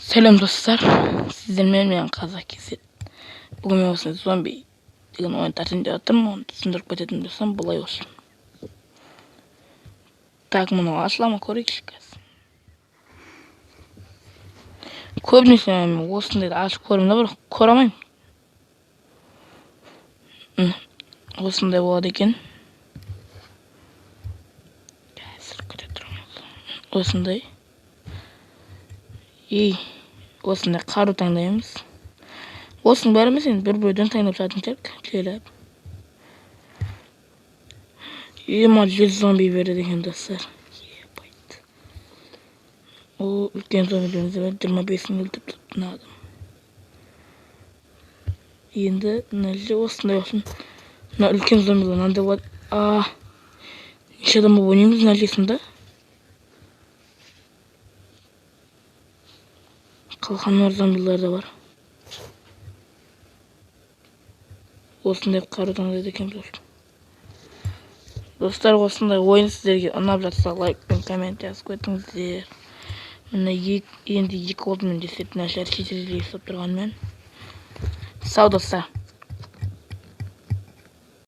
Сәлем, достар! Сіздермен мен, Қазақ Кесет. Бүгін мен осындай зомби деген ойын тартайын деп жатырмын. Оны түсіндіріп кететін болсам, былай болсын. Так, мынау ашыла ма, көрейікші қазір. Көбінесе мен осындайды ашып көремін да, бірақ көре алмаймын. Осындай болады екен. Қазір, күте тұрыңыз. Осындай. И осындай қару таңдаймыз. Осының бәрі емес енді, бір біреуден таңдап шығатын шығар жайлап. Ема, 100 зомби береді екен, достар. Ебать. О, үлкен зомбилеріміз бар. 25-ін өлтіріп тастапты мына адам. Енді мына жерде осындай болсын. Мына үлкен зомбилар мынандай болады. А, неше адам болып ойнаймыз мына жерде сонда? Қалқаны бар зомбилар да бар. Осындай қару таңдайды екенбіз. Достар, осындай ойын сіздерге ұнап жатса, лайк пен коммент жазып кетіңіздер. Міне, енді екі болды мен десеп, мына шетелде ұстап тұрғанмен. Сау, достар.